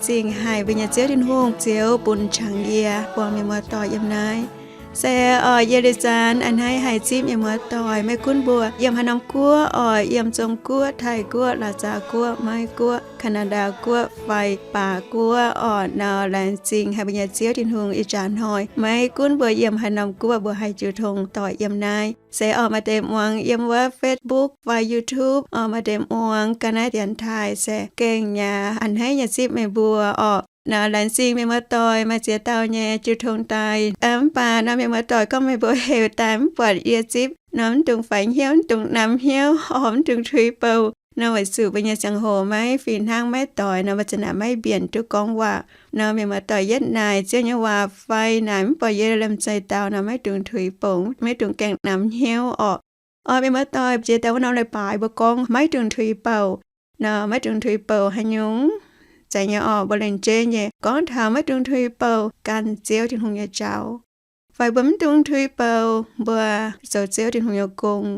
Laengz zingh haic mbuo nyei Ziouv Tin-Hungh, Ziouv bun qangx yie buangh mienh muoz-doic yiem naaiv. Se oc, yie leiz zanc a'hneiv haih zipv mienh muoz-doic, maiv gunv mbuo yiem haaix norm guoqv oc, yiem Zong-Guoqv, Taiv-Guoqv, La'zaax Guoqv, Meiv-Guoqv, Kaa^naa^ndaa Guoqv fai Baac Guoqv oc, nor laengz zingh haic mbuo nyei Ziouv Tin-Hungh ih jaax hnoi. Maiv gunv mbuo yiem haaix norm guoqv, mbuo haih jiu tong doic yiem naaiv. Se oc, maaih deix muangx yiem wuov Facebook fai YouTube oc, maaih deix muangx ga'naaiv dienx taaih se gengh yaac a'hneiv nyei zipv meih mbuo oc. Nor laengz zingh mienh muoz-doic maaih ziex dauh nyei jiu tong daaih. Mv baac nor mienh muoz-doic gorngv meih mbuo heuc daaih mv buatc yie zipv nor, mv dungx faix hnyouv, mv dungx namx hnyouv oc, mv dungx tuix bouh nor, weic zuqc mbuo nyei ziangh hoc maiv fih hnangv, maiv doix nor, mbuo za'naaic maiv mbienc duqv gorngv waac. Nor mienh muoz-doic yietv naaic Ziouv nyei waac fai naaic mv buatc yie lemh zeih dau nor, maiv dungx tuix bouh, maiv dungx gaengh namx hnyouv oc. Oc, mienh muoz-doic, jiex daaih wuov norm leiz-baaix mbuo gorngv maiv dungx tuix bouh. Nor maiv dungx tuix bouh haaix nyungc? Zeiz nyei oc, mbuo lengc jeiv nyei gorngv taux maiv dungx tuix bouh gan Ziouv Tin-Hungh nyei jauv. Fai mbuo mv dungx tuix bouh mbuo zoux Ziouv Tin-Hungh nyei gong.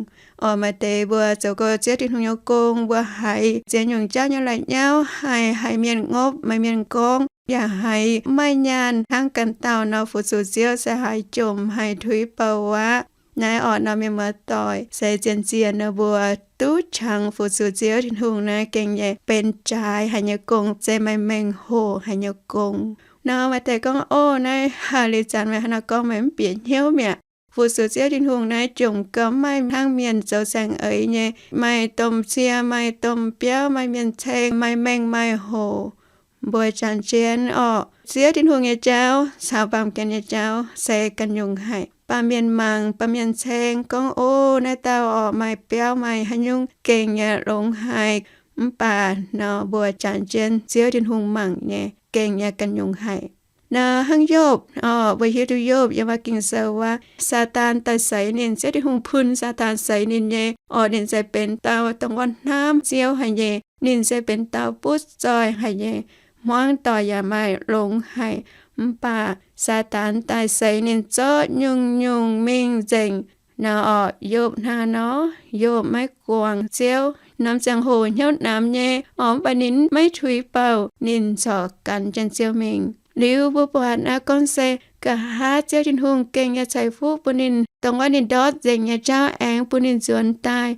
Oc, maaih deix mbuo zoux go Ziouv Tin-Hungh nyei gong, mbuo haiz ziex nyungc jauv nyei la'nyauv, haiz, haiz mienh ngopv, maaih mienh gorngv, yaac haiz mv maaih nyaanh hnangv ganh dauh nor, fu-sux Ziouv se haiz jomc, haiz tuix bouh aqv. Naaiv oc, nor mienh muoz-doic, se zien-zien nor mbuo duqv qangx fu-sux Ziouv Tin-Hungh naaiv gengh nyei benx jaaix haic nyei gong, se maaih mengh hoc haic nyei gong. Nor maaih deix gorngv, Ov, naaiv haiz leiz zanc meih hnangv naaiv gorngv meih mv bieqc hnyouv mi'aqv. Fu-sux Ziouv Tin-Hungh naaiv jomc gau, mv maaih hnangv mienh zoux saeng-eix nyei, maaih domh cie, maaih domh biauv, maaih mienh ceng, maaih mengh maaih hoc. Mbuo jangx jienv orqc, Ziouv Tin-Hungh nyei jauv caux baamh gen nyei jauv se ganh nyungc haic. Baamh mienh mangc, baamh mienh ceng gorngv, Ov, naaiv dauh orqc maaih biauv, maaih haaix nyungc gengh nyei longx haic. Mv baac nor mbuo jangx jienv Ziouv Tin-Hungh mangc nyei gengh nyei ganh nyungc haic. Nor hnangv Yopv orqc, mbuo hiuv duqv Yopv yiem wuov Ging-Sou wuov, Saadaan daaih seix ninh, Ziouv Tin-Hungh pun Saadaan seix ninh nyei orqc, ninh se benx dauh dongh wuov hnamv Ziouv haic nyei, ninh se benx dauh butv zoih haic nyei, hmuangv doic yaac maaih longx haic. Mv baac Saadaan daaih seix ninh zorqv nyungc-nyungc mingh nzengc. Nor orqc, Yopv hnangv nor, Yopv maiv guangc Ziouv, norm ziangh hoc hnyouv namx nyei orqc, mv baac ninh maiv tuix bouh, ninh corc gan jienv Ziouv mingh. Liuz mbuo buatc naaiv gorngv se, nqa'haav Ziouv Tin-Hungh gengh nyei ceix fuqv bun ninh, dongh wuov ninh ndortv nzengc nyei jauv aengx bun ninh nzuonx daaih.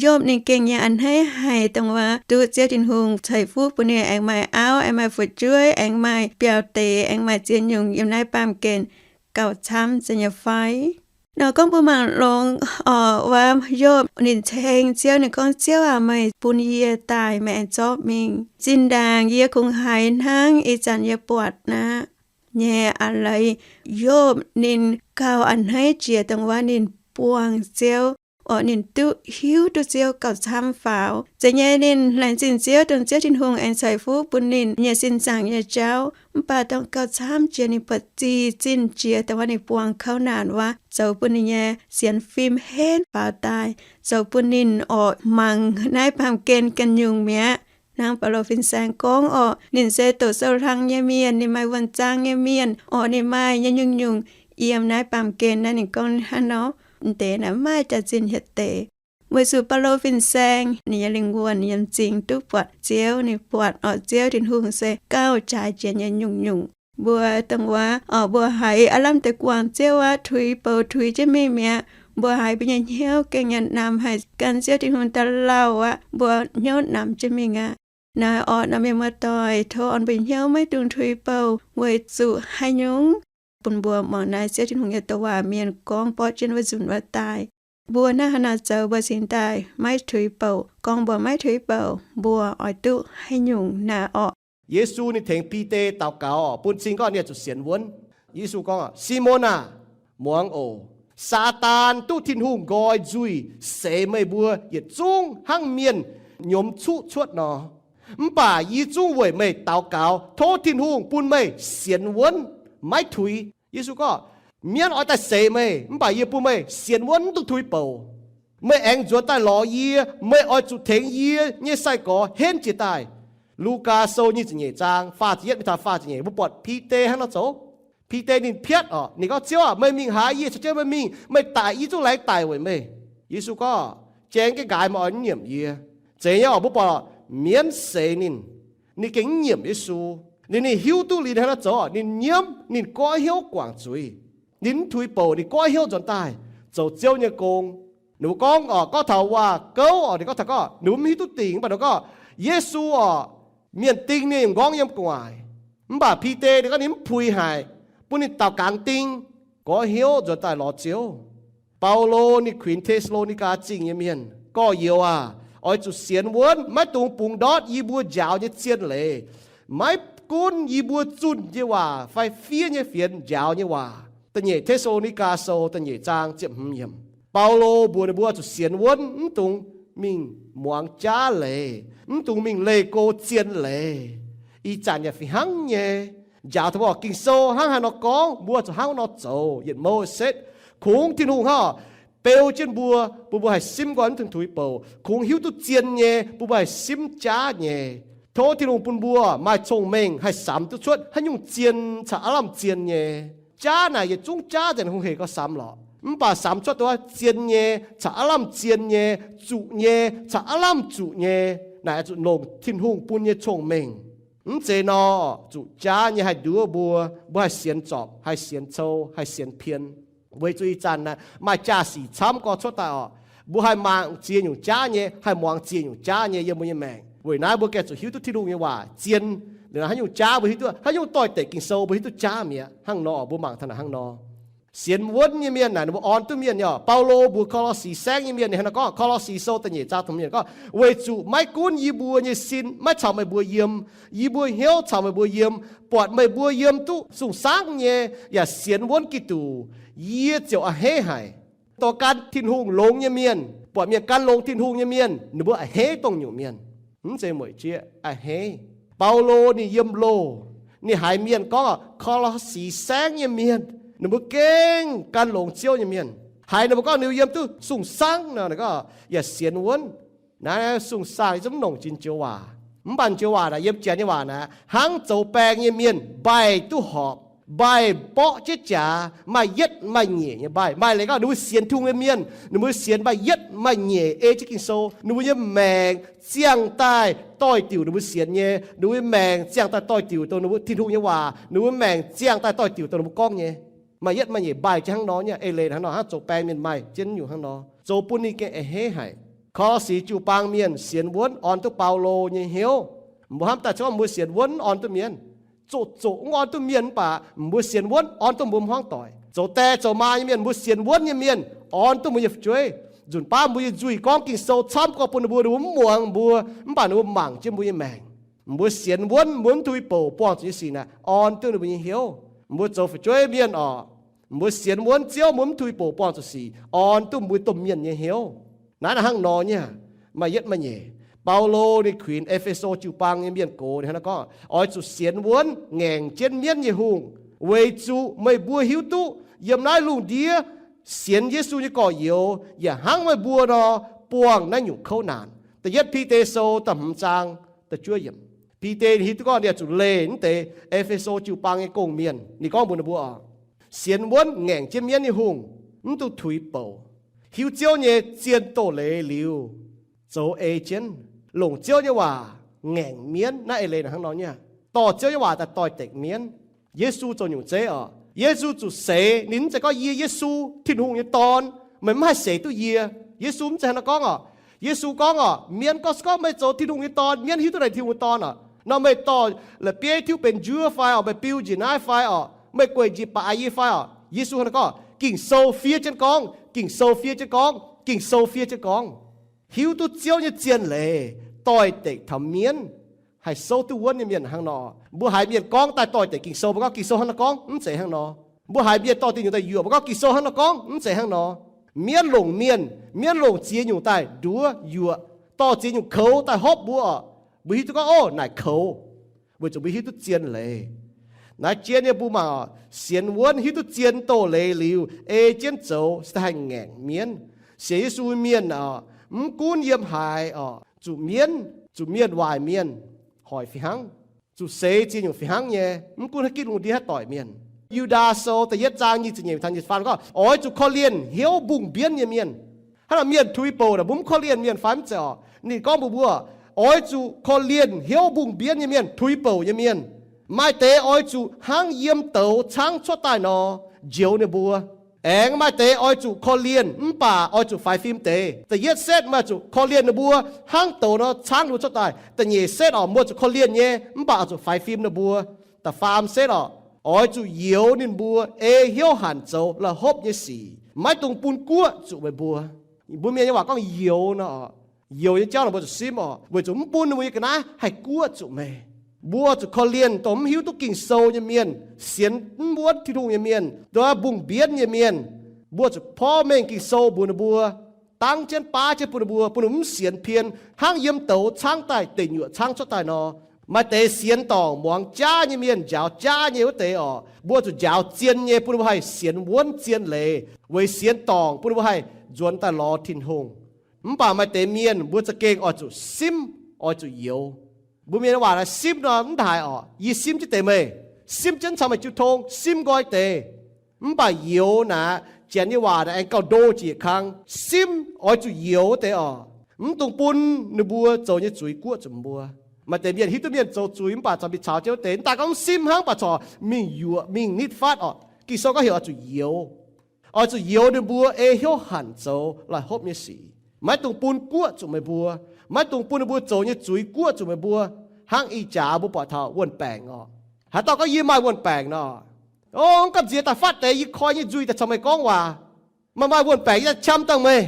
Yopv ninh gengh nyei a'hneiv haic, dongh wuov duqv Ziouv Tin-Hungh ceix fuqv bun ninh aengx maaih auv, aengx maaih fu'jueiv, aengx maaih biauv-deix, aengx maaih ziex nyungc yiem naaiv baamh gen, gauh camv zeiz nyei fai? Nor gorngv mbuo mangc longx orqc, wuov Yopv ninh ceng Ziouv, ninh gorngv, Ziouv aac, meih bun yie daaih, meih aengx zorqv mingh. Zinh ndaangc yie kungx haiz hnangv ih zanc yie buatc aqv nyei a'leiz. Yopv ninh gauh a'hneiv jiex dongh wuov ninh buangh Ziouv orqc, ninh duqv hiuv duqv Ziouv gauh camv faaux. Zeiz nyei ninh laengz zingh Ziouv, dongh Ziouv Tin-Hungh aengx ceix fuqv bun ninh nyei sin zaangc nyei jauv. Mv baac dongh gauh camv jiex ninh buatc zinh zinh jiex dongh wuov ninh buangh kouv naanc wuov, zoux bun ninh nyei sienx fim henv faaux daaih, zoux bun ninh orqc mangc naaiv baamh gen ganh nyungc mi'aqv. Hnangv Baulo fin-saeng gorngv orqc, ninh se doqc sou-hlang nyei mienh, ninh maaih wuonh zaang nyei mienh orqc, ninh maaih nyei nyungc-nyungc yiem naaiv baamh gen naaiv. Ninh gorngv hnangv nor, m'deix naaic mv maaih jaax-zinh hietc deix. Weic zuqc Baulo fin-saeng ninh nyei lingh wuonh, ninh nyei m'zing duqv buatc Ziouv. Ninh buatc orqc, Ziouv Tin-Hungh se gauh jaaix jienv nyei nyungc-nyungc. Mbuo dongh wuov orqc, mbuo haiz aav lamh deix guangc Ziouv aqv, tuix bouc tuix jienv mingh mi'aqv. Mbuo haiz mbuo nyei hnyouv gengh nyei namx haic, gan Ziouv Tin-Hungh daaih lauh aqv, mbuo hnyouv namx jienv mingh aqv. Naaiv orqc, nor mienh muoz-doic, tov orn mbuo hnyouv maiv dungx tuix bouc. Weic zuqc haaix nyungc? Bun mbuo muangx naaiv Ziouv Tin-Hungh nyei douc waac mienh gorngv borqv jienv wuov nzunc wuov daaih. Mbuo hnangv haaix nor zoux mbuo cingx daaih maiv tuix bouc? Gorngv mbuo maiv tuix bouc, mbuo oix duqv haaix nyungc naaiv orqc? Yesu ninh tengx Bide daux gaux orqc, bun cing gorngv ninh zuqc sienx wuonv. Yesu gorngv, Simon aah! Muangx oc. Saadaan duqv Tin-Hungh nqoi nzuih seix meih mbuo yietc zungv hnangv mienh nyiemz cuqv cuotv nor. Mv baac yie zungv weic meih daux gaux tov Tin-Hungh bun meih sienx wuonv, maiv tuix. Yesu gorngv, Mienh oix daaih seix meih, mv baac yie bun meih sienx wuonv, mv dungx tuix bouc. Meih aengx nzuonx daaih lorz yie, meih oix zuqc tengx yie nyei sai-gorx henv jiez daaih. Lugaa Sou nyic ziepc nyeic zaang faah ziepc yietv mingh taux faah ziepc nyeic, mbuo buatc Bide hnangv nor zoux. Bide ninh piatv orqc, ninh gorngv, Ziouv aah, meih mingh haaix, yie caux jienv meih mingh. Meih daic, yie zungv laengz daic weic meih. Yesu gorngv, Janx gengh nqaaix, meih oix mv nyiemc yie. Zeiz nyei orqc, mbuo buatc mienv seix ninh, ninh gengh mv nyiemc Yesu. Ninh, ninh hiuv duqv liuz ninh hnangv naaiv zoux, ninh nyiemv, ninh goiv hnyouv guangc zuiz. Ninh mv tuix bouc, ninh goiv hnyouv nzuonx daaih zoux Ziouv nyei gong. Ninh mbuo gorngv oc, gorngv taux waac gouv oc, ninh gorngv taux gorngv ninh mbuo mv hiuv duqv dingc, mv baac ninh gorngv Yesu oc, mienh ding ninh nyei m'nqorngv yiem gu'nguaaic. Mv baac Bide ninh gorngv ninh mv puix haic, bun ninh daaux gangx ding, goiv hnyouv nzuonx daaih lorz Ziouv. Baulo ninh kuinx Te^saa^lo^ni^gaa Zingh nyei mienh, Gorx-youz aac, oix zuqc sienx wuonv, maiv dungx bungx ndortv yie mbuo njaaux nyei zien leiz. Maiv gunv yie mbuo zunh nyei waac fai fiev nyei fienx njaaux nyei waac. Da'nyeic Te^saa^lo^ni^gaa Sou da'nyeic zaang ziepc hmz yiemc. Baulo mbuox ninh mbuo zuqc sienx wuonv, mv dungx mingh muangx jaav leiz, mv dungx mingh leih go zien leiz. Ih zanc yaac fih hnangv nyei. Njaaux taux mbuo oc, Ging-Sou hnangv haaix nor gorngv, mbuo zuqc hnangv nor zoux, yietc mouv setv. Kungx Tin-Hungh hnangv oc, beu jienv mbuo, bun mbuo haih simv nqoi mv dungx tuix bouc. Kungx hiuv duqv zien nyei, bun mbuo haih simv jaav nyei. Tov Tin-Hungh bun mbuo maaih cong-mengh haih samx duqv cuotv haaix nyungc zien caux aav lamh zien nyei. Jaav naaic yietc zungv jaav nzengc, hungh hec gorngv samx lorqc. Mv baac samx cuotv duqv zien nyei caux aav lamh zien nyei, zuqc nyei caux aav lamh zuqc nyei, naaic zuqc longc Tin-Hungh bun nyei cong-mengh. Mv zeiz nor, zuqc jaav nyei haih nduov mbuo, mbuo haih sienx zorpc, haih sienx cou, haih sienx pien. Weic zuqc ih zanc naaic maaih jaa-sic camv gorx cuotv daaih oc. Mbuo haih mangc ziex nyungc jaav nyei, haih muangx ziex nyungc jaav nyei yiem mbuo nyei maengc. Weic naaiv mbuo gengh zuqc hiuv duqv Tin-Hungh nyei waac zien. Liuz naaic haaix nyungc jaav mbuo hiuv duqv, haaix nyungc doix-dekc Ging-Sou mbuo hiuv duqv jaav mi'aqv. Hnangv nor mbuo mangc taux naaic hnangv nor. Sienx wuonv nyei mienh naaic ninh mbuo orn duqv mienh nyei oc. Baulo mbuox Ko^lo^si saengv nyei mienh ninh hnangv nor gorngv, Ko^lo^si Sou da'nyeic zaang da'hmz yiemc gorngv, Weic zuqc maiv gunv yie mbuo nyei sin maiv caux meih mbuo yiem, yie mbuo hnyouv caux meih mbuo yiem, buatc meih mbuo yiem duqv sung-sangv nyei yaac sienx wuonv Giduc, yie ziouc a'hneiv haic. Dongh gan Tin-Hungh longx nyei mienh, buatc mienh gan longx Tin-Hungh nyei mienh, ninh mbuo a'hneiv dongh nyungc mienh. Mv zeiz mueic jieqv, a'hneiv. Baulo ninh yiem loh, ninh haiz mienh gorngv, Ko^lo^si saengv nyei mienh ninh mbuo gengh gan longx Ziouv nyei mienh. Haiz ninh mbuo gorngv ninh mbuo yiem duqv sung-sangv nor, ninh gorngv yaac sienx wuonv. Naaiv sung-sangv yie zungv mv nongc jiex joux waac. Mv baac joux waac naaic yiem Janx nyei waac naaic hnangv zoux baeng nyei mienh mbaih duqv horpc, mbaih mborqv jiex jaax, maaih yietv maaih nyeic nyei mbaih. Maaih leiz gorngv ninh mbuo sienx Tin-Hungh nyei mienh, ninh mbuo sienx maaih yietv maaih nyeic ei jienv Ging-Sou. Ninh mbuo nyei maengc ziangh daaih doix-diuc ninh mbuo sienx nyei. Ninh mbuo nyei maengc ziangh daaih doix-diuc dongh ninh mbuo Tin-Hungh nyei waac. Ninh mbuo maengc ziangh daaih doix-diuc dongh ninh mbuo gorngv nyei. Maaih yietv maaih nyeic mbaih jienv hnangv nor nyei, ei leiz hnangv nor, hnangv zoux baeng mienh maaih jienv nyungc hnangv nor, zoux bun ninh gengh a'hneiv haic. Ko^lo^si jiu-baang mienh sienx wuonv orn duqv Baulo nyei hnyouv. Mbuo hnamv daaih gorngv mbuo sienx wuonv mv orn duqv mienh, zoqc zoqc mv orn duqv mienh mv baac mbuo sienx wuonv orn duqv mbuo hmuangv doic. Zoux die zoux maa nyei mienh, mbuo sienx wuonv nyei mienh orn duqv mbuo nyei fu'jueiv. Nzunc baav mbuo nyei nzuih gorngv Ging-Sou camv gorx bun ninh mbuo, ninh mbuo mv muangx mbuo, mv baac ninh mbuo mangc jienv mbuo nyei maengc. Mbuo sienx wuonv, mbuo mv tuix bouc buangh zuqc nyei sic naaic orn duqv ninh mbuo nyei hnyouv. Mbuo zoux fu'jueiv mienh oc, mbuo sienx wuonv Ziouv, mbuo mv tuix bouc buangh zuqc sic orn duqv mbuo domh mienh nyei hnyouv. Naaiv hnangv nor nyei. Maaih yietv maaih nyeic, Baulo ninh kuinx E^fe^so jiu-baang nyei mienh gox ninh hnangv naaiv gorngv, Oix zuqc sienx wuonv ngaengc jienv mienv nyei hungh, weic zuqc meih mbuo hiuv duqv yiem naaiv lungh ndiev sienx Yesu nyei gorx-youz yaac hnangv meih mbuo nor buangh naaiv nyungc kouv naanc. Da'yietv Bide Sou da'hmz zaang da'juov yiemc. Bide hiuv duqv gorngv ninh zuqc leih naaiv deix E^fe^so jiu-baang nyei gong-mienh. Ninh gorngv mbuox ninh mbuo oc, Sienx wuonv ngaengc jienv mienv nyei hungh, mv dungx tuix bouc. Hiuv Ziouv nyei zien doz-leiz liuz, zoux ei jienv. Longc Ziouv nyei waac ngaengc mienv. Naaiv eix leiz hnangv nor nyei. Dorh Ziouv nyei waac daaih doix-dekc mienv. Yesu zoux nyungc zeiv oc. Yesu zuqc seix. Ninh mv zeiz gorngv, Yie, Yesu, Tin-Hungh nyei Dorn, meih mv haih seix duqv yie. Yesu mv zeiz hnangv nor gorngv oc. Yesu gorngv oc, Mienh gorngv se gorngv meih zoux Tin-Hungh nyei Dorn, mienh hiuv duqv naaic Tin-Hungh nyei Dorn oc, nor meih dorh la'bieiv tiuv benx njuov fai oc, meih biu njiec naaiv fai oc, meih gueic njiec baaix yie fai oc. Yesu hnangv naaiv gorngv, Ging-Sou fiev jienv gorngv, Ging-Sou fiev jienv gorngv, Ging-Sou fiev jienv gorngv. Hiuv duqv Ziouv nyei zien leiz doix-dekc taux mienv, haih souv duqv wuonv nyei mienh hnangv nor. Mbuo haiz mienh gorngv daaih doix-dekc Ging-Sou, mbuo gorngv Ging-Sou hnangv nor gorngv, mv zeiz hnangv nor. Mbuo haiz mienh dorh diuh nyungc daaih yuoqc, mbuo gorngv Ging-Sou hnangv nor gorngv, mv zeiz hnangv nor. Mienv longc mienh, mienv longc ziex nyungc daaih nduov yuoqc, dorh ziex nyungc koux daaih hopv mbuo oc. Mbuo hiuv duqv gorngv, Ov, naaic koux, weic zuqc mbuo hiuv duqv zien leiz. Naaiv jien nyei mbuo mangc oc, sienx wuonv hiuv duqv zien doz-leiz liuz, ei jienv zoux se daaih haih ngaengc mienv. Sienx Yesu mienh oc, mv gunv yiem haaix oc, zuqc mienv, zuqc mienh waaic mienh hoic fih hnangv, zuqc seix ziex nyungc fih hnangv nyei, mv gunv haaix gitv lungh ndiev haaix doic mienh. Yu^ndaa Sou da'yietv zaang nyic ziepc nyeic taux nyic ziepc faam gorngv, Oix zuqc korv-lienh hnyouv mbungh mbienv nyei mienh. Hnangv naaic mienh tuix bouc naaic, mbuo mv korv-lienh mienh fai mv zeiz oc? Ninh gorngv mbuox mbuo, Oix zuqc korv-lienh hnyouv mbungh mbienv nyei mienh, tuix bouc nyei mienh. Maaih deix oix zuqc hnangv yiem douz caangv cuotv daaih nor, njoux ninh mbuo. Aengx maaih deix oix zuqc korv-lienh mv baac oix zuqc faix fim deix. Da'yietv setv maaih zuqc korv-lienh ninh mbuo hnangv douz nor caangv ninh mbuo cuotv daaih. Da'nyeic setv orqc, mbuo zuqc korv-lienh nyei mv baac oix zuqc faix fim ninh mbuo. Da'faam setv orqc, oix zuqc youx ninh mbuo ei hnyouv hanc zoux la'hopv nyei sic, maiv dungx bun guoqv zuqc meih mbuo. Mbuo Mienh nyei waac gorngv youx nor, youx nyei jauv nor mbuo zuqc simv orqc, weic zuqc mv bun ninh mbuo nyei ga'naaiv haih guoqv zuqc meih. Mbuo zuqc korv-lienh dongh mv hiuv duqv Ging-Sou nyei mienh, sienx mv wuonv Tin-Hungh nyei mienh, dongh mbungh mbienv nyei mienh. Mbuo zuqc porv mengh Ging-Sou mbuox ninh mbuo, dangv jienv baav jienv bun ninh mbuo, bun ninh mbuo mv sienx pien hnangv yiem douz caangv daaih, deic nyuoqc caangv cuotv daaih nor. Maaih deix sienx dorngc muangx jaav nyei mienh, njaaux jaav nyei wuov deix orqc, mbuo zuqc njaaux zien nyei bun ninh mbuo haih sienx wuonv zien leiz, weic sienx dorngc bun ninh mbuo haih nzuonx daaih lorz Tin-Hungh. Mv baac maaih deix mienh mbuo za'gengh oix zuqc simv, oix zuqc youx. Mbuo Mienh nyei waac naaiv simv nor mv ndaaix orqc, yie simv jienv deix meih, simv jienv caux meih jiu tong, simv nqoi deix. Mv baac youx naaic, Janx nyei waac naaic aengx gauh ndo jiex kang. Simv oix zuqc youx wuov deix orqc, mv dungx bun ninh mbuo zoux nyei zuiz guoqv zuqc mbuo. Maaih deix mienh hiuv duqv mienh zoux zuiz mv baac corc mingh caux jienv wuov deix, mv daaih gorngv simv hnangv baac corc mingh yuoqc mingh nitv fatv orqc. Ging-Sou gorngv heuc oix zuqc youx. Oix zuqc youx ninh mbuo ei hnyouv hanc zoux la'hopv nyei sic. Maiv dungx bun guoqv zuqc meih mbuo. Maiv dungx bun ninh mbuo zoux nyei zuiz guoqv zuqc meih mbuo. Hnangv ih jaax mbuo buatc taux wuon-baengc orqc. Haaix dauh gorngv yie maaih wuon-baengc nor, o, mv gamh nziex daaih fatv deix yie koi nyei nzuih daaih caux meih gorngv waac. Maaih maaih wuon-baengc yie daaih qam dangh meih.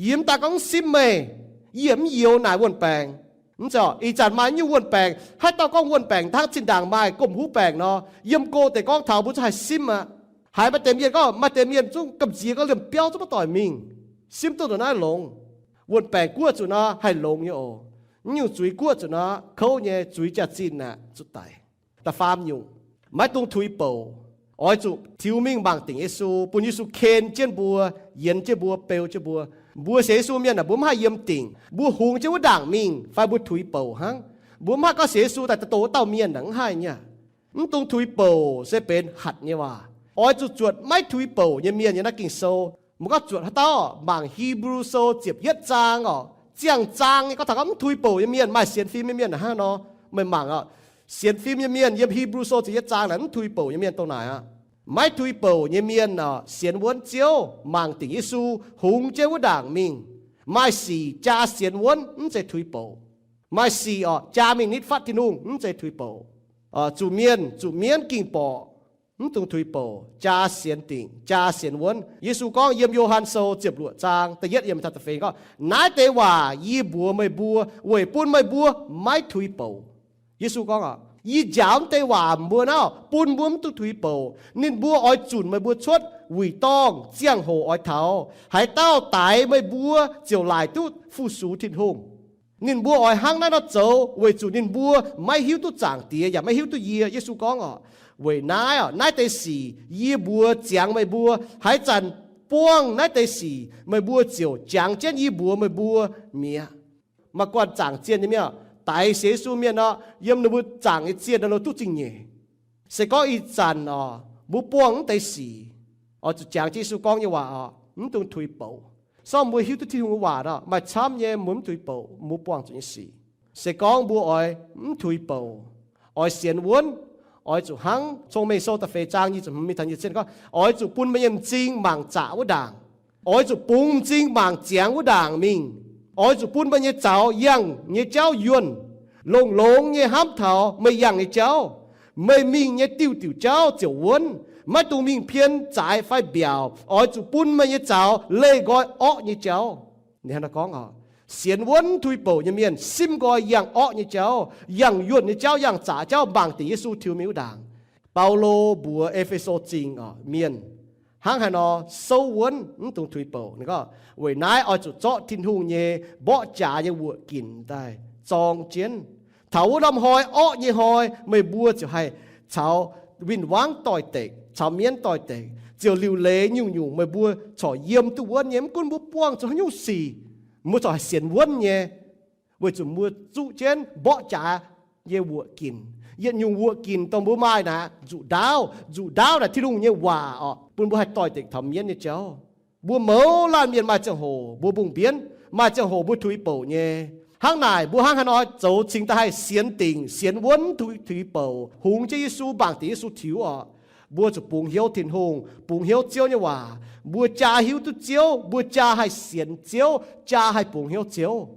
Yie mv daaih gorngv simv meih. Yie mv youx naaic wuon-baengc. Mv zeiz orqc, ih zanc maaih nyungc wuon-baengc, haaix dauh gorngv wuon-baengc hnangv zinh ndaangc maaih gomh huv baengc nor, yiem go deix gorngv taux mbuo zungv haih simv aqv. Haiz maaih deix mienh gorngv, maaih deix mienh zungv gamh nziex gorngv liemh biauv zungv maiv doic mingh. Simv duqv ndongc naaiv longx. Wuon-baengc guoqv zuqc nor haih longx nyei oc. Mv nyungc zuiz guoqv zuqc nor kouv nyei, zuiz jaax-zinh aqv, zuqc daic. Da'faam nyungc, maiv dungx tuix bouc. Oix zuqc tiux mingh mangc dingc Yesu, bun Yesu ken jienv mbuo, yienx jienv mbuo, beu jienv mbuo. Mbuo sienx Yesu mienh aah, mbuo mv haih yiem dingc. Mbuo hungx jienv wuov ndaangc mingh fai mbuo tuix bouc hnangv. Mbuo mv haih gorngv sienx Yesu daaih daaih dongh wuov dauh mienh naaic, mv haih nyei aqv. Mv dungx tuix bouc se benx hatc nyei waac. Oix zuqc zuotc maiv tuix bouc nyei mienh yiem naaiv Ging-Sou. Mbuo gorngv zuotc haaix dauh, mangc Hipv^lu Sou ziepc yietv zaang orqc, ziangh zaang nyei gorngv taux gorngv mv tuix bouc nyei mienh, maaih sienx fim nyei mienh hnangv nor. Meih mangc orqc, sienx fim nyei mienh yiem Hipv^lu Sou ziepc yietv zaang naaic mv tuix bouc nyei mienh dongh naaic aqv. Maiv tuix bouc nyei mienh orqc, sienx wuonv Ziouv, mangc dingc Yesu, hungx jienv wuov ndaangc mingh. Maaih sic jaa sienx wuonv, mv zeiz tuix bouc. Maaih sic orqc, jaa mingh nitv fatv Tin-Hungh, mv zeiz tuix bouc. Zuqc mienh, zuqc mienv ging borqc, mv dungx tuix bouc, jaa sienx dingc, jaa sienx wuonv. Yesu gorngv yiem Yo^han Sou ziepc luoqc zaang da'yietv yiem da'feix gorngv, naaiv deix waac yie mbuox meih mbuo weic bun meih mbuo maiv tuix bouc. Yesu gorngv orqc, yie njaaux mv deix waac mbuo naaiv bun mbuo mv dungx tuix bouc. Ninh mbuo oix zunc meih mbuo cuotv wuic dorngh, ziangh hoc oix taux. Haaix dauh daix meih mbuo ziouc laaic duqv fu-sux Tin-Hungh. Ninh mbuo oix hnangv naaiv nor zoux weic zuqc ninh mbuo maiv hiuv duqv Zaangc Diex yaac maiv hiuv duqv yie. Yesu gorngv orqc, weic naaiv orqc, naaiv deix sic yie mbuox ziangx meih mbuo, haaix zanc buangh naaiv deix sic meih mbuo ziouc jangx jienv yie mbuox meih mbuo mi'aqv. Maaih guanh zaangc zienh nyei mienh, daix sienx Yesu mienh nor, yiem ninh mbuo zaangc nyei zienh nor duqv zingh nyeic. Se gorngv ih zanc orqc, mbuo buangh mv deix sic, oix zuqc jangx jienv Yesu gorngv nyei waac orqc, mv dungx tuix bouc. Sorng mbuo hiuv duqv Tin-Hungh nyei waac nor, maaih camv nyei mbuo mv tuix bouc mbuo buangh zuqc nyei sic. Se gorngv mbuo oix mv tuix bouc, oix sienx wuonv, oix zuqc hnangv Cong-Mengh Sou da'feix zaang nyic ziepc hmz mingh taux nyic ziepc gorngv, oix zuqc bun meih nyei m'zing mangc zaqc wuov ndaangc. Oix zuqc bungx m'zing mangc ziangx wuov ndaangc mingh. Oix zuqc bun meih nyei zaux yangh nyei jauv yuonh. Longx-longx nyei hnamv taux meih yangh nyei jauv. Meih mingh nyei diuh diuc jauv ziouc wuonv. Maiv dungx mingh pien zaaix fai mbiaauc. Oix zuqc bun meih nyei zaux leih nqoi orqv nyei jauv. Ninh hnangv naaiv gorngv, sienx wuonv tuix bouc nyei mienh simv nqoi yangh orqv nyei jauv, yangh yuonh nyei jauv, yangh zaqc jauv, mangc dingc Yesu tiux mingh wuov ndaangc. Baulo mbuox E^fe^so Zingh mienh hnangv haaix nor souv wuonv, mv dungx tuix bouc. Ninh gorngv, weic naaiv oix zuqc zorqv Tin-Hungh nyei mborqv jaax nyei wuoqc ginc daaih zorng jienv. Taux wuov norm hnoi, orqv nyei hnoi, meih mbuo ziouc haih caux win-wangv doix-dekc, caux mienv doix-dekc, ziouc liuc leiz nyungc-nyungc meih mbuo corc yiem duqv wuonv nyei. Mv gunv mbuo buangh zuqc haaix nyungc sic, mbuo corc haih sienx wuonv nyei, weic zuqc mbuo zuqv jienv mborqv jaax nyei wuoqc ginc. Yietc nyungc wuoqc ginc dongh mbuo maaih naaic, nzuqc ndaauv. Nzuqc ndaauv naaic Tin-Hungh nyei waac orqc, bun mbuo haih doix-dekc taux mienv nyei jauv. Mbuo mouz laanh mienh maaih ziangh hoc mbuo mbungh mbienv, maaih ziangh hoc mbuo tuix bouc nyei. Hnangv naaic, mbuo hnangv haaix nor zoux cingx daaih haih sienx dingc, sienx wuonv, tuix, tuix bouc, hungx jienv Yesu, mangc dingc Yesu tiux orqc? Mbuo zuqc bungx hnyouv Tin-Hungh, bungx hnyouv Ziouv nyei waac. Mbuo jaa hiuv duqv Ziouv, mbuo jaa haih sienx Ziouv, jaa haih bungx hnyouv Ziouv.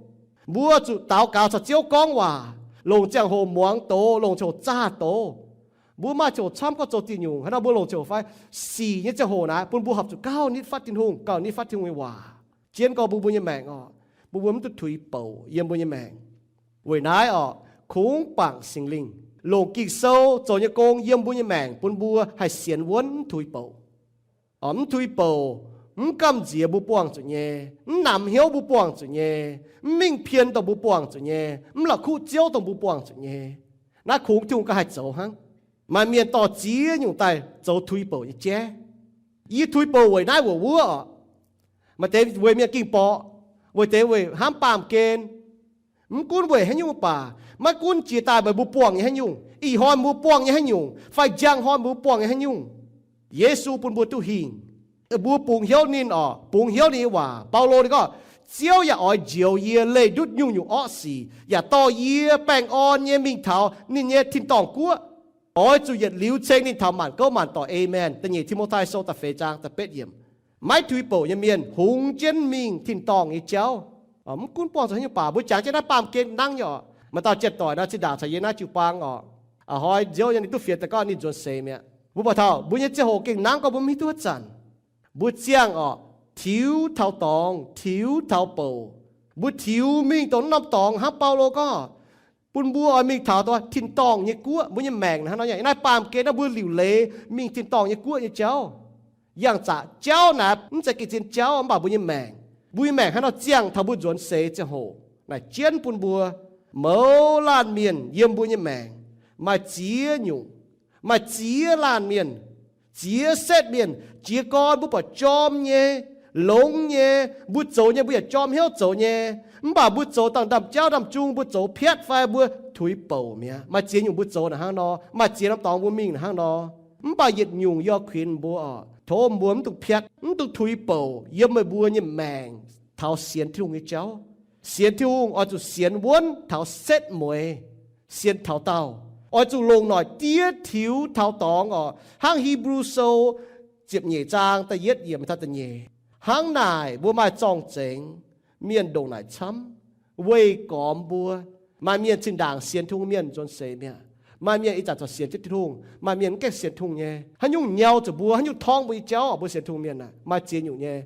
Mbuo zuqc daux gaux caux Ziouv gorngv waac, longc ziangh hoc muangx doz, longc ziangh hoc zaah doz. Mbuo maaih ziangh hoc camv gorngv zoux diuh nyungc, hnangv nor mbuo longc ziangh hoc fai sic nyei ziangh hoc naaic, bun mbuo horpc zuqc gauh nitv fatv Tin-Hungh, gauh nitv fatv Tin-Hungh nyei waac. Jienv gorngv mbuo, mbuo nyei maengc orqc, mbuo, mbuo mv duqv tuix bouc yiem mbuo nyei maengc. Weic naaiv orqc, kungx bangc Singx Lingh longc Ging-Sou zoux nyei gong yiem mbuo nyei maengc, bun mbuo haih sienx wuonv, mv tuix bouc. Orqc, mv tuix bouc, mv gamh nziex mbuo buangh zuqc nyei, mv namx hnyouv mbuo buangh zuqc nyei, mv mingh pien dongh mbuo buangh zuqc nyei, mv la'kuqv Ziouv dongh mbuo buangh zuqc nyei. Naaiv kungx Tin-Hungh gauh haih zoux hnangv. Maaih mienh dorh ziex nyungc daaih zoux tuix bouc nyei jaiv. Yie tuix bouc weic naaiv weic wuov orqc. Maaih deix weic mienh ging borqc, weic deix weic hnamv baamh gen. Mv gunv weic haaix nyungc baac, maiv gunv jiex daaih meih mbuo buangh nyei haaix nyungc, ih hnoi mbuo buangh nyei haaix nyungc, fai njang hnoi mbuo buangh nyei haaix nyungc, Yesu bun mbuo duqv hingh. Mbuo bungx hnyouv ninh orqc, bungx hnyouv ninh nyei waac. Baulo ninh gorngv, Ziouv yaac oix njoux yie leih ndutv nyungc-nyungc orqv sic, yaac dorh yie baengh orn nyei mingh taux ninh nyei tin-dorngh guoqv. Oix zuqc yietc liuz ceng ninh taux maanc gouv maanc doic. Aamen. Da'nyeic Ti^mo^tai Sou da'feix zaang da'betv yiemc. Maiv tuix bouc nyei mienh hungx jienv mingh tin-dorngh nyei jauv. Mv gunv buangh zuqc haaix nyungc baac, mbuo jangx jienv naaiv baamh gen nangv nyei orqc. Maaih dauh jien-doic naaiv zinh ndaangc caux yie naaiv jiu-baang orqc, a'hnoi nziouv nyei ninh duqv fienx daaih gorngv ninh nzuonx seix mi'aqv. Mbuo buatc taux mbuo nyei ziangh hoc gengh nangv gorngv mbuo mv hiuv duqv haaix zanc. Mbuo ziangh orqc, tiux taux dorngx, tiux taux bouc. Mbuo tiux mingh dongh norm dorngx hnangv Baulo gorngv, bun mbuo oix mingh taux dongh tin-dorngh nyei guoqv. Mbuo nyei maengc hnangv nor, naaiv baamh gen naaiv mbuo liuc leiz mingh tin-dorngh nyei guoqv nyei jauv. Yangh zaqc jauv naaiv mv zeiz gengh zien jauv, mv baac mbuo nyei maengc, mbuo nyei maengc hnangv nor ziangh taux mbuo nzuonx seix ziangh hoc naaic jienv bun mbuo. Mouz laanh mienh yiem mbuo nyei maengc maaih ziex nyungc, maaih ziex laanh mienh, ziex setv mienh. Jiez gorn mbuo buatc jorm nyei, longx nyei, mbuo zoux nyei mbuo yaac jorm hnyouv zoux nyei, mv baac mbuo zoux dangh ndaamv-jauv ndaamv-jung, mbuo zoux piatv fai mbuo tuix bouc mi'aqv. Maaih ziex nyungc mbuo zoux naaic hnangv nor, maaih ziex norm dorngx mbuo mingh naaic hnangv nor. Mv baac yietc nyungc yie kuinx mbuo orqc, tov mbuo mv dungx piatv, mv dungx tuix bouc yiem meih mbuo nyei maengc taux sienx Tin-Hungh nyei jauv. Sienx Tin-Hungh oix zuqc sienx wuonv taux setv mueiz, sienx taux daauh. Oix zuqc longc noic diev tiux taux dorngx orqc. Hnangv Hipv^lu Sou ziepc nyeic zaang da'yietv yiemc taux da'nyeic. Hnangv naaic mbuo maaih zorng-zengx mienh ndongc naaic camv weih gormx mbuo. Maaih mienh zinh ndaangc sienx Tin-Hungh mienh nzuonx seix mi'aqv. Maaih mienh ih zanc corc sienx jienv Tin-Hungh, maaih mienh mv gaengh sienx Tin-Hungh nyei. Haaix nyungc nyau zuqc mbuo, haaix nyungc torngv mbuo nyei jauv, mbuo sienx Tin-Hungh mienh aah? Maaih ziex nyungc nyei.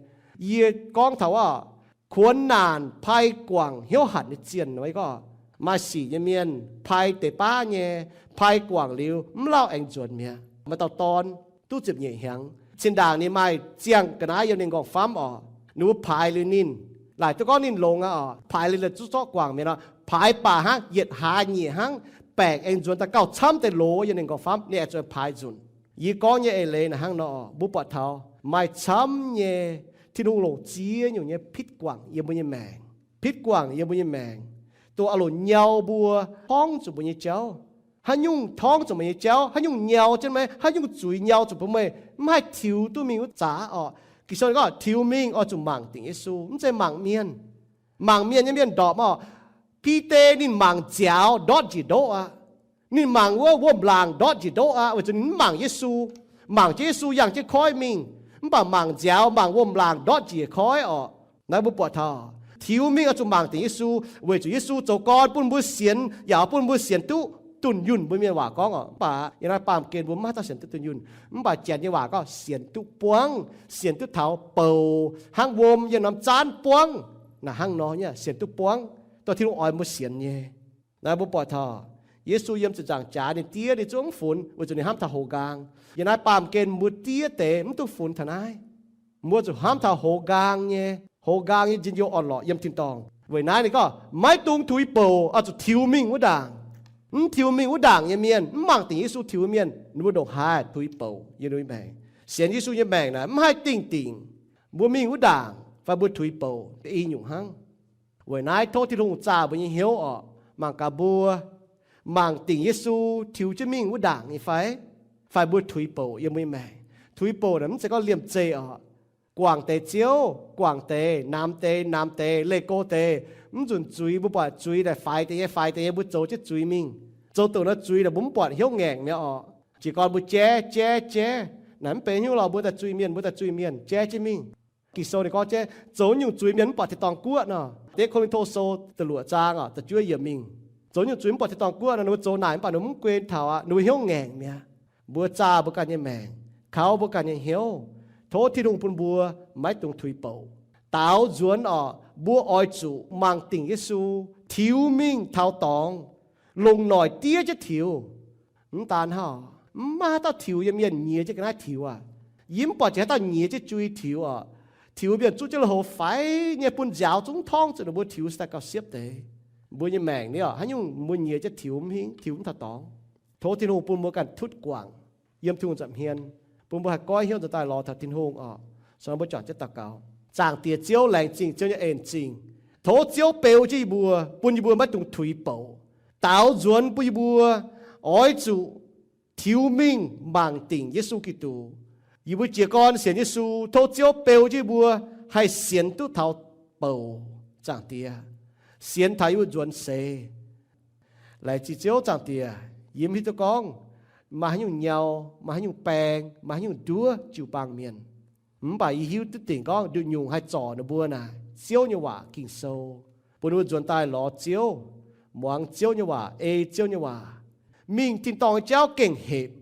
Yie gorngv taux aqv, kuonx naanc pai guangc hnyouv hatc nyei zienh. Gorngv maaih sic nyei mienh pai deix baav nyei, pai guangc liuz mv lauh aengx nzuonx mi'aqv. Maaih dauh dorn duqv ziepc nyeic hnyangx, zinh ndaangc ninh maaih ziangh ga'naaiv yiem ninh nqorngv-famv orqc, ninh mbuo paaix liuz ninh, laaic duqv gorngv ninh longx aqv orqc, paaix liuz la'zuqv zorqv guangc mi'aqv nor, paaix baac hnangv yietc hlaax nyeic hnangv, baengc aengx nzuonx daaih gauh camv deix loz yiem ninh nqorngv-famv, ninh aengx zuqc paaix nzunc. Yie gorngv nyei eix leiz naaic hnangv nor, mbuo buatc taux maaih camv nyei Tin-Hungh longc ziex nyungc nyei pitv guangc yiem mbuo nyei maengc. Pitv guangc yiem mbuo nyei maengc, dongh aqv longc nyau mbuo, torngv zuqc mbuo nyei jauv. Haaix nyungc torngv zuqc meih nyei jauv? Haaix nyungc nyau jienv meih? Haaix nyungc zuiz nyau zuqc bun meih mv haih tiux duqv mingh wuov zaqc orqc? Ging-Sou gorngv tiux mingh oix zuqc mangc dingc Yesu, mv zeiz mangc mienh. Mangc mienh nyei mienh ndorpc orqc. Bide ninh mangc nziaaux ndortv njiec ndoqv aqv. Ninh mangc wuov wuom-laangc ndortv njiec ndoqv aqv, weic zuqc ninh mv mangc Yesu. Mangc jienv Yesu yangh jienv koiv mingh, mv baac mangc nziaaux, mangc wuom-laangc ndortv njiec koiv orqc. Naaiv mbuo buatc taux tiux mingh oix zuqc mangc dingc Yesu, weic zuqc Yesu zoux gorn bun mbuo sienx, yaac bun mbuo sienx duqv dunh yunh. Mbuo mienh waac gorngv orqc, mv baac yiem naaiv baamh gen mbuo mv maaih dauh sienx duqv dunh yunh. Mv baac Janx nyei waac gorngv sienx duqv buangv, sienx duqv taux boux hnangv wuom yiem norm zaanv buangv. Naaic hnangv nor nyei sienx duqv buangv, dongh Tin-Hungh oix mbuo sienx nyei. Naaiv mbuo buatc taux Yesu yiem ziepc nzaangc jaax ninh diev ninh zungv mv funx, weic zuqc ninh hnamv taux hoz nqaang. Yiem naaiv baamh gen mbuo diev deix mv duqv funx taux naaiv. Mbuo zuqc hnamv taux hoz nqaang nyei, hoz nqaang nyei njien-youh orn-lorqc yiem tin-dorngh. Weic naaiv ninh gorngv, maiv dungx tuix bouc, oix zuqc tiux mingh wuov ndaangc. Mv tiux mingh wuov ndaangc nyei mienh, mv mangc dingc Yesu tiux mienh, ninh mbuo ndongc haaix tuix bouc yiem ninh mbuo nyei maengc. Sienx Yesu nyei maengc naaic mv haih dingh dingc mbuo mingh wuov ndaangc fai mbuo tuix bouc i nyungc hnangv. Weic naaiv tov Tin-Hungh zaah mbuo nyei hnyouv orqc, mangc gaax mbuo mangc dingc Yesu tiux jienv mingh wuov ndaangc nyei fai, fai mbuo tuix bouc yiem mbuo nyei maengc. Tuix bouc naaic mv zeiz gorngv liemh zeih orqc. Guangc deix ziouv guangc deix, namx deix namx deix, leih go deix. Mv nzunc zuiz mbuo buatc zuiz naaic faix deix nyei, faix deix nyei, mbuo zoux jienv zuiz mingh. Zoux douc nor zuiz naaic mbuo mv buatc hnyouv ngaengc mi'aqv orqc. Jiez gorn mbuo jaiv, jaiv, jaiv, naaic mv benx hnyouv lorh, mbuo daaih zuiz-mienh, mbuo daaih zuiz-mienh, jaiv jienv mingh. Ging-Sou ninh gorngv jaiv, zoux nyungc zuiz mienh mv buatc tin-dorngh guoqv nor. Deix Ko^lin^to Sou da'luoqc zaang orqc, da'juov yiemc mingh. Zoux nyungc zuiz mv buatc tin-dorngh guoqv nor, ninh mbuo zoux naaic mv baac ninh mbuo mv guen taux aqv, ninh mbuo hnyouv ngaengc mi'aqv. Mbuo zaah mbuo ganh nyei maengc, kaux mbuo ganh nyei hnyouv, tov Tin-Hungh bun mbuo maiv dungx tuix bouc. Daaux nzuonx orqc, mbuo oix zuqc mangc dingc Yesu, tiux mingh taux dorngx, longc noic diev jienv tiux. Mv daan hnangv, mv maaih haaix dauh tiux nyei mienh nyiex jienv ga'naaiv tiux aqv. Yie mv buatc jiex haaix dauh nyiex jienv jui tiux orqc. Tiux mienh zuqv jienv lui-houx faix nyei, bun nziaaux zungv torngv zuqc ninh mbuo tiux se daaih gauh siepv deix. Mbuo nyei maengc ni orqc, haaix nyungc mbuo nyiex jienv tiux mv hingv, tiux mv taux dorngx. Tov Tin-Hungh bun mbuo ganh tutv guangc yiem Tin-Hungh nza'hmien, bun mbuo haih goiv hnyouv nzuonx daaih lorz taux Tin-Hungh orqc. Sou mbuo juangc jienv daux gaux. Zaangc Diex Ziouv, laengz zingh Ziouv nyei en zingh. Tov Ziouv beu jienv yie mbuo, bun yie mbuo maiv dungx tuix bouc. Daaux nzuonx bun yie mbuo oix zuqc tiux mingh mangc dingc Yesu Giduc. Yie mbuo jiez gorn sienx Yesu, tov Ziouv beu jienv yie mbuo haih sienx duqv taux bouc, Zaangc Diex, sienx taux yie mbuo nzuonx seix. Laengz zingh Ziouv, Zaangc Diex, yie mv hiuv duqv gorngv maaih haaix nyungc nyau, maaih haaix nyungc baeng, maaih haaix nyungc nduov jiu-baang mienh. Mv baac yie hiuv duqv dingc gorngv nduqc nyungc haih zorc ninh mbuo naaic Ziouv nyei waac, Ging-Sou, bun ninh mbuo nzuonx daaih lorz Ziouv, muangx Ziouv nyei waac, ei Ziouv nyei waac, mingh tin-dorngh nyei jauv gengh hepc,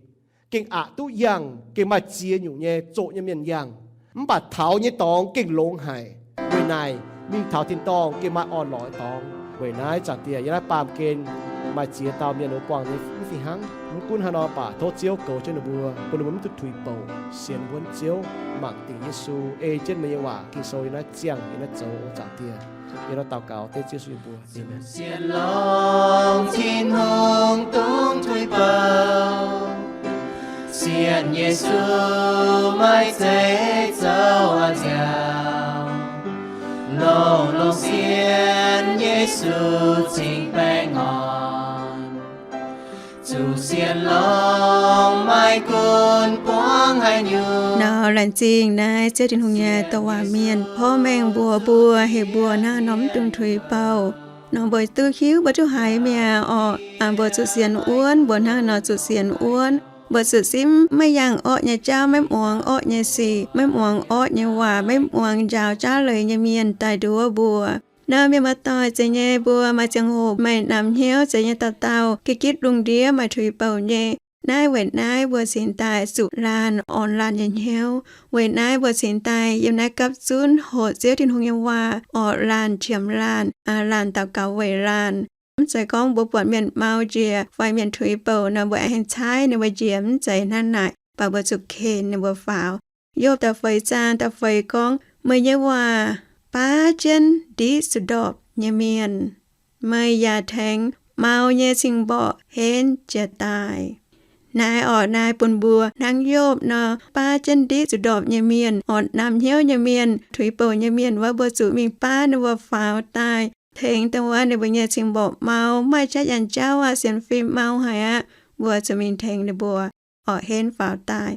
gengh aqc duqv yangh, gengh maaih ziex nyungc nyei zoqc nyei mienh yangh. Mv baac taux nyei dorngx gengh longx haic. Weic naaic mingh taux tin-dorngh gengh maaih orn-lorqc nyei dorngx. Weic naaiv, Zaangc Diex, yiem naaiv baamh gen maaih ziex dauh mienh wuov buangh nyei mv fih hnangv. Mv gunv haaix nor baac tov Ziouv goux jienv ninh mbuo, bun ninh mbuo mv duqv tuix bouc, sienx wuonv Ziouv, mangc dingc Yesu, ei jienv meih nyei waac, Ging-Sou, yiem naaiv ziangh, yiem naaiv zoux, Zaangc Diex. Yiem naaiv daux gaux dengv Ziouv Yesu nyei mbuox. Amen. Sienx longx Tin-Hungh dungx tuix bouc, sienx Yesu maiv zeiz zoux nziaaux. Longx-longx sienx Yesu cingx baengh orn, zuqc sienx longx maiv gunv buangv haaix nyungc. Nor laengz zingh naaiv Ziouv Tin-Hungh nyei douc waac mienh porv mengh mbuox mbuo, heuc mbuo hnangv nor mv dungx tuix bouc. Nor mbuo duqv hiuv, mbuo duqv haiz mi'aqv orqc. Mbuo zuqc sienx wuonv, mbuo hnangv nor zuqc sienx wuonv. Mbuo zuqc simv maiv yangh orqv nyei jauv, maiv muangx orqv nyei sic, maiv muangx orqv nyei waac, maiv muangx njaaux jaav leiz nyei mienh daaih nduov mbuo. Nor mienh muoz-doic, zeiz nyei mbuo maaih ziangh hoc maaih namx hnyouv, zeiz nyei dauh dauh gitv gitv lungh ndiev maaih tuix bouc nyei. Naaiv weic naaiv mbuo cingx daaih zuqc laanh orn laanh nyei hnyouv. Weic naaiv mbuo cingx daaih yiem naaiv gapv zunv hoqc Ziouv Tin-Hungh nyei waac, orqc laanh, qiemx laanh, laanh daux gaux weic laanh. Mv zeiz gorngv mbuo buatc mienh mau njiec fai mienh tuix bouc nor, mbuo aengx caaiv ninh mbuo njiec, mv zeiz hnangv naaic, baac mbuo zuqc ken ninh mbuo faaux. Yopv da'feix zaang da'feix gorngv, Meih nyei waac baav jienv ndiqv zuqc ndorpc nyei mienh. Meih yaac tengx mau nyei cing-mborqc henv jiez daaih. Naaiv orqc, naaiv bun mbuo hnangv Yopv nor, baav jienv ndiqv zuqc ndorpc nyei mienh, orqc namx hnyouv nyei mienh, tuix bouc nyei mienh wuov, mbuo zuqc mingh baav ninh mbuo faaux daaih, tengx dongh wuov ninh mbuo nyei cing-mborqc mau, maaih qaqv yangh jauv aqv, sienx fim mau haic aqv. Mbuo zuqc mingh tengx ninh mbuo, orqc henv faaux daaih.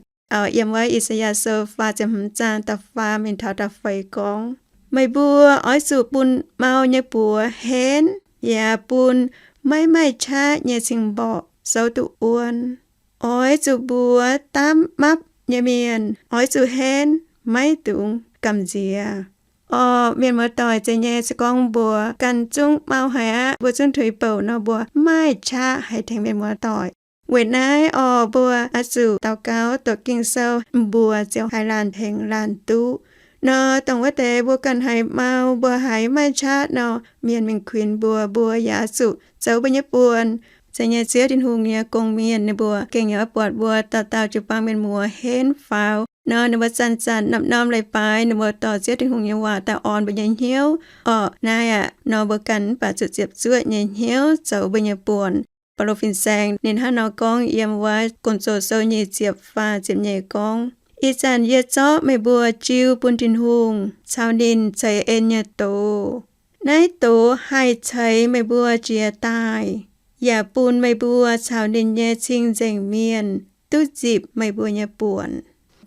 Yiem wuov I^saa^yaa Sou faah ziepc hmz zaang da'faam mingh taux da'feix gorngv, Meih mbuo oix zuqc bun mau nyei buoz henv, yaac bun maiv maaih qaqv nyei cing-mborqc souv duqv wuonv. Oix zuqc mbuox daamv mapv nyei mienh, Oix zuqc henv, maiv dungx gamh nziex. Orqc, mienh muoz-doic, zeiz nyei se gorngv mbuo ganh zungv mau haic aqv, mbuo zungv tuix bouc nor, mbuo maiv maaih qaqv haih tengx mienh muoz-doic. Weic naaiv orqc, mbuo oix zuqc daux gaux, doqc Ging-Sou, mbuox ziouc haih laanh tengx laanh duqv. Nor dongh wuov deix mbuo ganh haiz mau, mbuo haiz maiv maaih qaqv nor, mienh mingh kuinx mbuo, mbuo yaac oix zuqc zoux mbuo nyei buonc. Zeiz nyei, Ziouv Tin-Hungh nyei gong-mienh ninh mbuo gengh yaac oix buatc mbuo dauh dauh jiu-baang mienh muoz henv faaux nor, ninh mbuo zanc-zanc norm-norm leiz-baaix ninh mbuo dorh Ziouv Tin-Hungh nyei waac daaih orn mbuo nyei hnyouv. Orqc, naaiv aqv, nor mbuo ganh mv baac zuqc ziepc zuoqv nyei hnyouv zoux mbuo nyei buonc. Baulo fin-saeng ninh hnangv nor gorngv yiem wuov Gong-Zoh Sou nyic ziepc faah ziepc nyeic gorngv, Ih zanc yie zorqv meih mbuo jiu bun Tin-Hungh caux ninh ceix en nyei doz. Naaiv doz haih ceix meih mbuo jiez daaih, yaac bun meih mbuo caux ninh nyei cing-nzengc mienh duqv nzipc meih mbuo nyei buonc.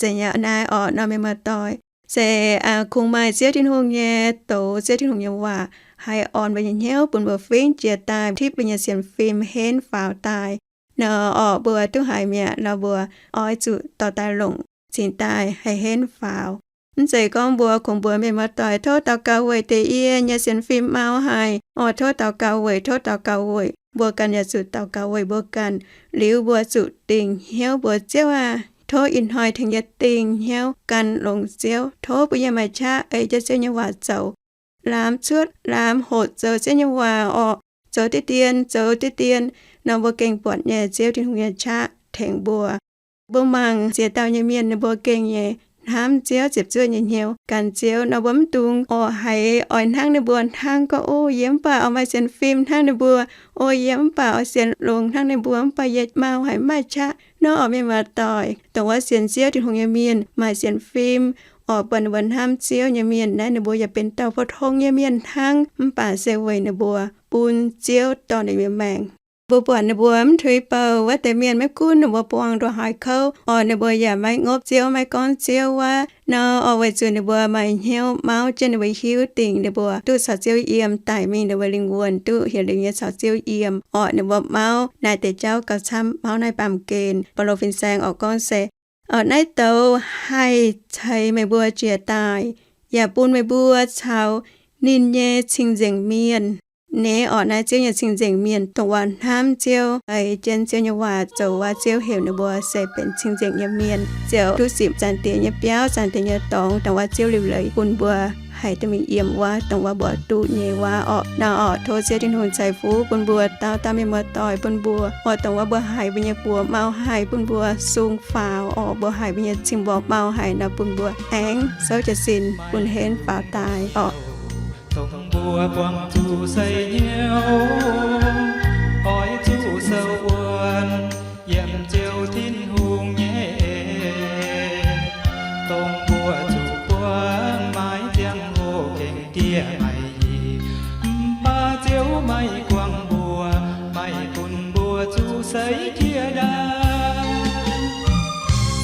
Zeiz nyei, naaiv orqc, nor mienh muoz-doic, Zeiz kungx maaih Ziouv Tin-Hungh nyei douz, Ziouv Tin-Hungh nyei waac haih orn mbuo nyei hnyouv, bun mbuo fingx jiex daaih tipv mbuo nyei sienx fim henv faaux daaih. Nor orqc, mbuo duqv haiz mi'aqv nor, mbuo oix zuqc dorh daaih longc cingx daaih haih henv faaux. Mv zeiz gorngv mbuo kungx mbuox mienh muoz-doic, tov daux gaux weic deix yie nyei sienx fim mau haic orqc, tov daux gaux weic, tov daux gaux weic. Mbuo ganh yaac zuqc daux gaux weic mbuo ganh. Liuz mbuo zuqc dingc hnyouv mbuox Ziouv aah, tov ih hnoi tengx yie dingc hnyouv gan longx Ziouv. Tov bun yie maaih qaqv ei jienv Ziouv nyei waac zoux, laamz cuotv, laamz hoqc zoux Ziouv nyei waac orqc, zoux diqv dien, zoux diqv dien, nor mbuo gengh buatc nyei Ziouv Tin-Hungh nyei qaqv tengx mbuo. Mbuo mangc ziex dauh nyei mienh, ninh mbuo gengh nyei hnamv Ziouv, ziepc zuoqv nyei hnyouv gan Ziouv nor, mbuo mv dungx orqc haiz oix hnangv ninh mbuo hnangv. Gorngv, O, yie mv baac oix maaih sienx fim hnangv ninh mbuo. O, yie mv baac oix sienx longx hnangv ninh mbuo, mv baac yie mau haic, mv maaih qaqv. Nor orqc, mienh muoz-doic, dongh wuov sienx Ziouv Tin-Hungh nyei mienh maaih sienx fim orqc, buatc ninh mbuo hnamv Ziouv nyei mienh naaiv, ninh mbuo yaac benx dauh pou-tong nyei mienh hnangv, mv baac se weic ninh mbuo bun Ziouv dorh ninh mbuo maengc. Mbuo buatc ninh mbuo mv tuix bouh wuov deix mienh, maiv gunv ninh mbuo buangh ndongc haaix kouv orqc, ninh mbuo yaac maiv ngopv Ziouv, maiv gorngv Ziouv waac nor orqc, weic zuqc ninh mbuo maaih hnyouv mauv jienv ninh mbuo hiuv dingc ninh mbuo duqv caux Ziouv yiem daic mingh, ninh mbuo lingh wuonh duqv hieh lingh nyei caux Ziouv yiem orqc. Ninh mbuo mauv naaiv deix jauv gauh camv mauv naaiv baamh gen. Baulo fin-saeng orqc gorngv se, orqc, naaiv douz haih ceix meih mbuo jiex daaih, yaac bun meih mbuo caux ninh nyei cing-nzengc mienh. Naaiv orqc, naaiv Ziouv nyei cing-nzengc mienh dongh wuov hnamv Ziouv, ei jienv Ziouv nyei waac zoux, wuov Ziouv heuc ninh mbuo se benx cing-nzengc nyei mienh, ziouc duqv siepv Zaangc Diex nyei biauv, Zaangc Diex nyei dorngx, dongh wuov Ziouv liuc leiz bun mbuo haih duqv mingh yiem wuov, dongh wuov mbuo duqv nyei wuov orqc. Nor orqc, tov Ziouv Tin-Hungh ceix fuqv bun mbuo dauh dauh mienh muoz-doic, bun mbuo orqc, dongh wuov mbuo haiz mbuo nyei buoz mau haic, bun mbuo sung faaux orqc, mbuo haiz mbuo nyei cing-mbuoqc mau haic nor, bun mbuo aengx souv jiez sin bun henv faaux daaih orqc. Dongh mbuo buangh zuqc seix hnyouv, oix zuqc sou wuonx yiem Ziouv Tin-Hungh nyei en. Dongh mbuo zuqc buangh maiv ziangh hoc gengh dieh maiv yie, mv baac Ziouv maiv guangc mbuo, maiv bun mbuo zuqc seix jiex ndaangc.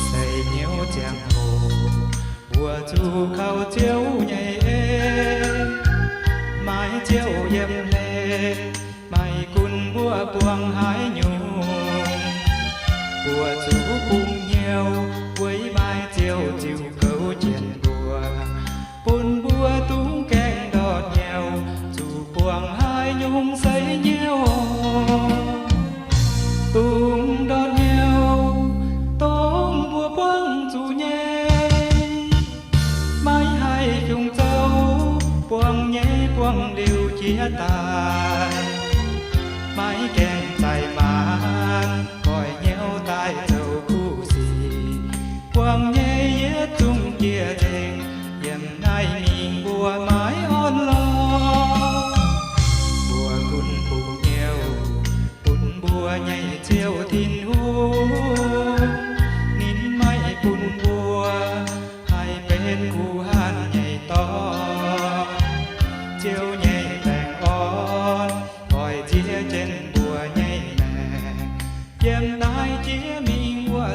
Seix hnyouv ziangh hoc, mbuo zuqc kaux Ziouv nyei en, maiv Ziouv yiem hlen, maiv gunv mbuo buangh haaix nyungc. Mbuo zuqc bungx hnyouv, weic maaih Ziouv ziux goux jienv mbuo, bun mbuo dungx gaengh ndortv hnyouv, zuqc buangh haaix nyungc seix hnyouv. Dungx ndortv hnyouv, dongh mbuo buangh zuqc nyei. Maiv haih fiungc zoux, buangh nyei buangh liuz jiex daaih. Maiv gaengh zaih maanc, goiv hnyouv daaih zoux kuv sic. Buangh nyei yietc zungv jiex nzengc, yiem naaiv mingh mbuo maiv orn lorqc. Mbuo gunv bungx hnyouv bun mbuo nyei Ziouv Tin-Hungh, ninh maiv bun mbuo haih benx kuv hanc nyei dorn. Ziouv nyei baengh orn oix ziex jienv mbuo nyei maengc, yiem naaiv jiex mingh wuov